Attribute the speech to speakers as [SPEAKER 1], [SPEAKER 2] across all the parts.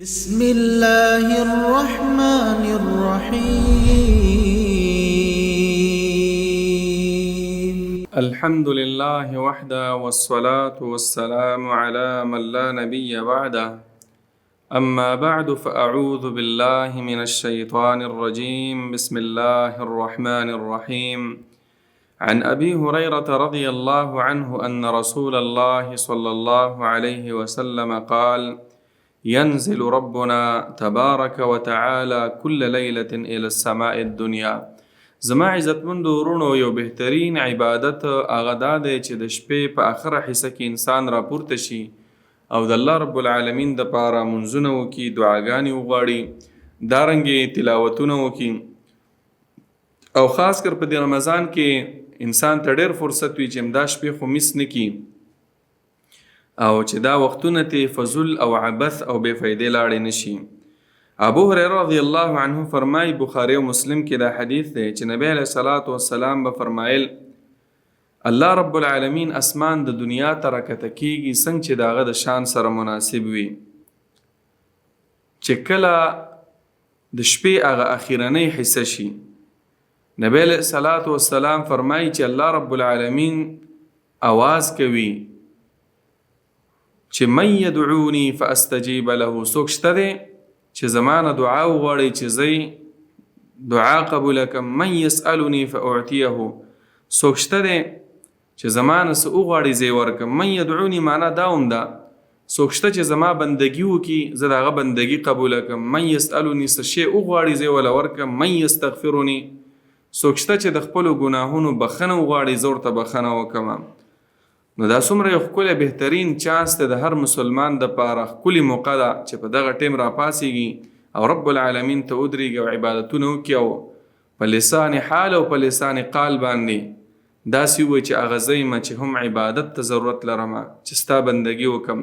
[SPEAKER 1] بسم الله الرحمن الرحيم.
[SPEAKER 2] الحمد لله وحده والصلاة والسلام على من لا نبي بعده. أما بعد، فأعوذ بالله من الشيطان الرجيم. بسم الله الرحمن الرحيم. عن أبي هريرة رضي الله عنه أن رسول الله صلى الله عليه وسلم قال: ينزل ربنا تبارك وتعالى كل ليلة إلى السماء الدنيا. زما عزتمند ورونو، یو بهترین عبادت هغه دا دی چې د شپې په اخره حصه کې انسان راپورته شي او د الله رب العالمین د پاره منځونه وکي، دعاګانې وغواړي، دارنګې تلاوتونه وکي. او خاص کر په دې رمضان کې انسان ته ډېر فرصت وي چې همدا شپې خو مس نه کي او چې دا وختونه ته فضل او عبث او بې فایدې لاړې نشي. ابو هريره رضی الله عنه فرمای، بخاری او مسلم کې دا حدیث دی، چې نبی علیہ الصلوۃ والسلام به فرمایل: الله رب العالمین اسمان د دنیا ته راکته کیږي، څنګه چې داغه د شان سره مناسب وي، چې کله د شپې هغه اخیرنۍ حصه شي. نبی علیہ الصلوۃ والسلام فرمایي چې الله رب العالمین आवाज کوي چې من يدعوني فاستجيب له، څوک شته دی چې زما نه دعا وغواړي چې زه دعا قبول کړم؟ من يسألني فأعطيه، څوک شته دی چې زما نه څه وغواړي، زه یې ورکړم؟ من يدعوني معنا دا هم ده، څوک شته چې زما بندګي وکړي، زه د هغه بندګي قبوله کړم؟ من يسألني، څه شی وغواړي، زه یې وله ورکړم؟ من يستغفرني، څوک شته چې د خپلو ګناهونو بخښنه وغواړي، زه ورته بخښنه وکړم؟ نو دا څومره یو ښکلی بهترین چانس دی، د هر مسلمان د پاره ښکلې موقع ده چې په دغه ټیم راپاڅیږي او رب العالمین ته ودرېږي او عبادتونه وکړي او په لسان حال او په لسان قال باندې داسې ووایي چې هغه زه یم چې هم عبادت ته ضرورت لرم چې ستا بندګي وکم،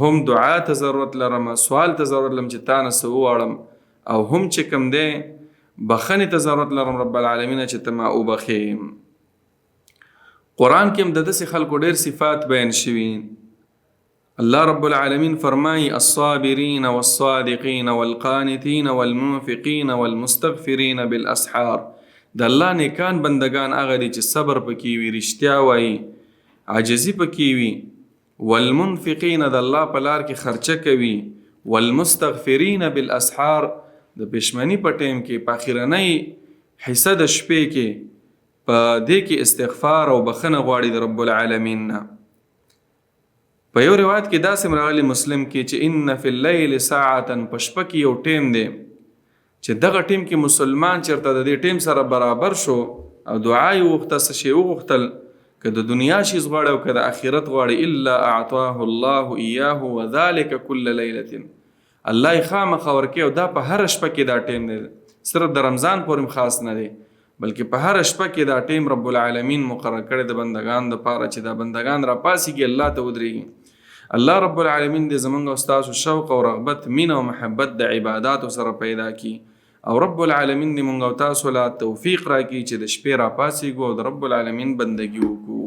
[SPEAKER 2] هم دعا ته ضرورت لرم، سوال ته ضرورت لرم چې تا نه څه وغواړم، او هم چې کوم دی بخښنې ته ضرورت لرم، رب العالمین، چې ته ما وبخښې. قرآن کې هم د داسې خلکو ډېر صفات بیان شوي. الله رب العالمین فرمایي: الصابرین والصادقین والقانتین والمنفقین والمستغفرین بالاسحار. د الله نیکان بندگان هغه دي چې صبر پکې وي، رښتیا وایي، عاجزي پکې وي، والمنفقین، د الله په لار کې خرچه کوي، والمستغفرین بالاسحار، د پښمنی په ټیم کې، په اخرنۍ حصه د شپې کې، په دې کې استغفار او بخښنه غواړي د رب العالمین نه. په یو روایت کې داسې هم راغلي، مسلم کې، چې ان فی الليل ساعة، په شپه کې یو ټیم دی چې دغه ټیم کې مسلمان چېرته د دې ټیم سره برابر شو او دعا یې وغوښته، څه شی وغوښتل، که د دنیا شیز غواړي او که د آخرت غواړي، الا اعطاه الله ایاه وذلک کل لیلة، الله یې خامخا ورکوي. او دا په هره شپه کې دا ټیم دی، صرف د رمضان پورې هم خاص نه دی، بلکې په هره شپه کې دا ټیم رب العالمین مقرر کړی د بندگان د پاره چې دا بندگان را پاسیږي، الله ته ودرېږي. الله رب العالمین دې زمونږ او ستاسو شوق او رغبت، مینه او محبت د عباداتو سره پیدا کړي او رب العالمین دې مونږ او تاسو له توفیق راکړي چې د شپې را پاسیږو او د رب العالمین بندگی وکړو.